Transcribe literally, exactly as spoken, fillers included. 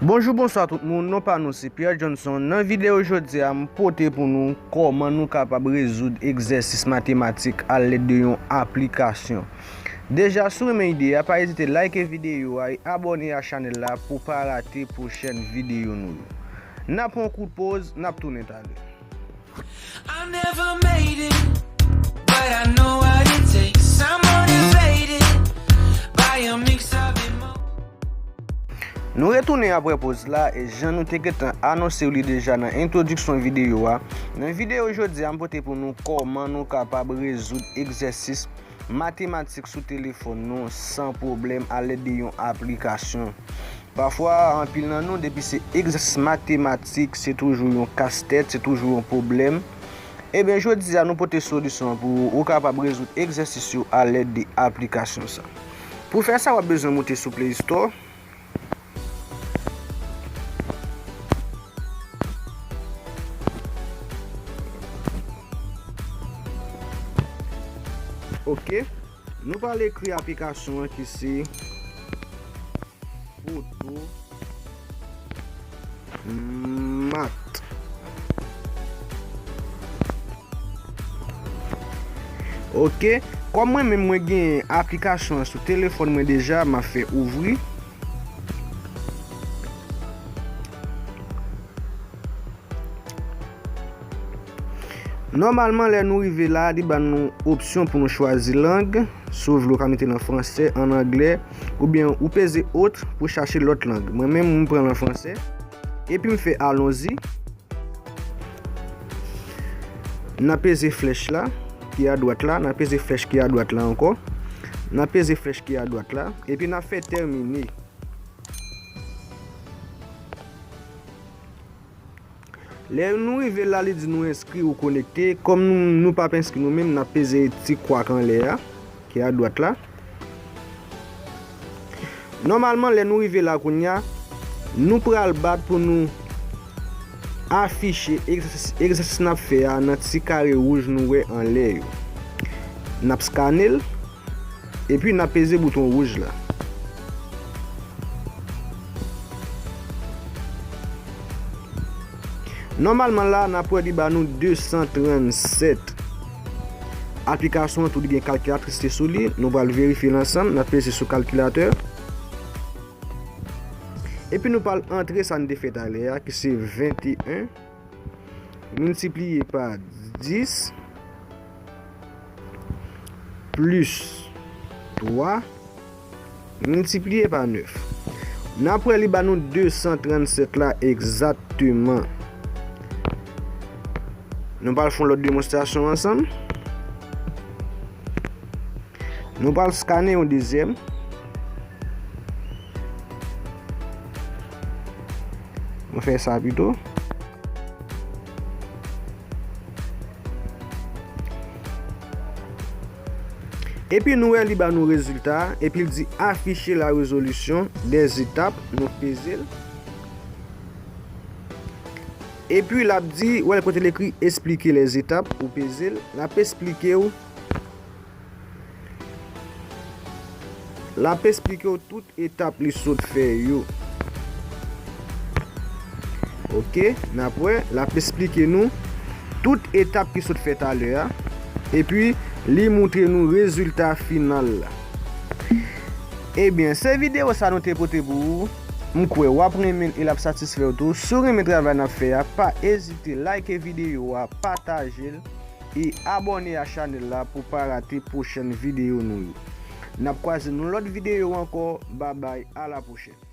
Bonjou, bonswa tout moun, non pa nou se Pierre Johnson. Nan videyo jodi a, m pote pou nou kòman nou kapab rezoud egzèsis matematik alèd de yon aplikasyon. Deja, si w renmen ide a, pa ezite like videyo a e abòne a chanèl la pou w pa rate pwochèn videyo nou yo. N ap pran yon kout poz, n ap tounen talè. I never made it, but I know what it takes. I'm motivated by a mix of emo- Nou retounen apre poz la, e jan nou te gentan anonse w li deja nan entwodiksyon videyo a, nan videyo jodi a, m pote pou nou kòman nou kapab rezoud egzèsis matematik sou telefòn nou san pwoblèm alèd de yon aplikasyon. Pafwa, anpil nan nou, depi se egzèsis matematik, se toujou yon kastèt, se toujou yon pwoblèm. Ebyen, jodi a, nou pote solisyon an pou ou kapab rezoud egzèsis yo alèd de aplikasyon sa. Pou fè sa, w ap bezwen moute sou Play Store. Ok. Nou pral ekri aplikasyon an ki se Photomat. Ok. Kòm mwen menm mwen gen aplikasyon an sou telefòn mwen deja, m ap fè ouvri. Nòmalman, lè nou rive la, li ba nou opsyon pou nou chwazi lang. Si w vle, w ka mete l an fransè, an anglè, oubyen ou peze autre pou chache lòt lang. Mwen menm, m pran l an fransè. Epi m fè allons-y. N a peze flèch la, ki adwat la, n a peze flèch ki adwat la ankò. N a peze flèch ki adwat la, epi n a fè terminer. Lè nou rive la, li di nou enskri ou konekte. Kòm nou, nou p ap enskri nou menm, n ap peze ti kwak anlè a, ki adwat la. Nòmalman, lè nou rive la kounye a, nou pral bat pou nou afiche egzèsis, egzèsis n ap fè a nan ti kare wouj nou wè anlè yo. N ap skane l. Epi n ap peze bouton wouj la. Nòmalman la, n ap wè li ba nou de san trannsèt. Aplikasyon an tou li gen kalkilatris sou li, nou pral verifye l ansanm, n ap peze sou kalkilatè. Epi nou pral antre sa n te fè talè a, ki se venteyen miltipliye pa dis plis twa miltipliye pa nèf. N ap wè li ba nou de san trannsèt la egzakteman. Nou pral fè yon lòt demonstrasyon ansanm. Nou pral skane yon dezyèm. Mwen fè sa pito. Epi nou wè li ba nou rezilta a, epi l di afficher la résolution des étapes, nou peze l. Epi l ap di, wè l kote l ekri expliquer les étapes, ou peze l, l ap esplike w L ap esplike w tout etap li sot fè yo. Ok, n ap wè, l ap esplike nou tout etap ki sot fè talè a. Epi, li moutre nou rezilta final la. Ebyen, se videyo sa nou te pote pou ou. M kwè w ap renmen l e l ap satisfè w tou. Si w renmen travay n ap fè a, pa ezite like videyo a, pataje l e abòne a chanèl la pou w pa rate pwochèn videyo nou yo. N ap kwaze nan lòt videyo ankò. Babay, a la pwochèn.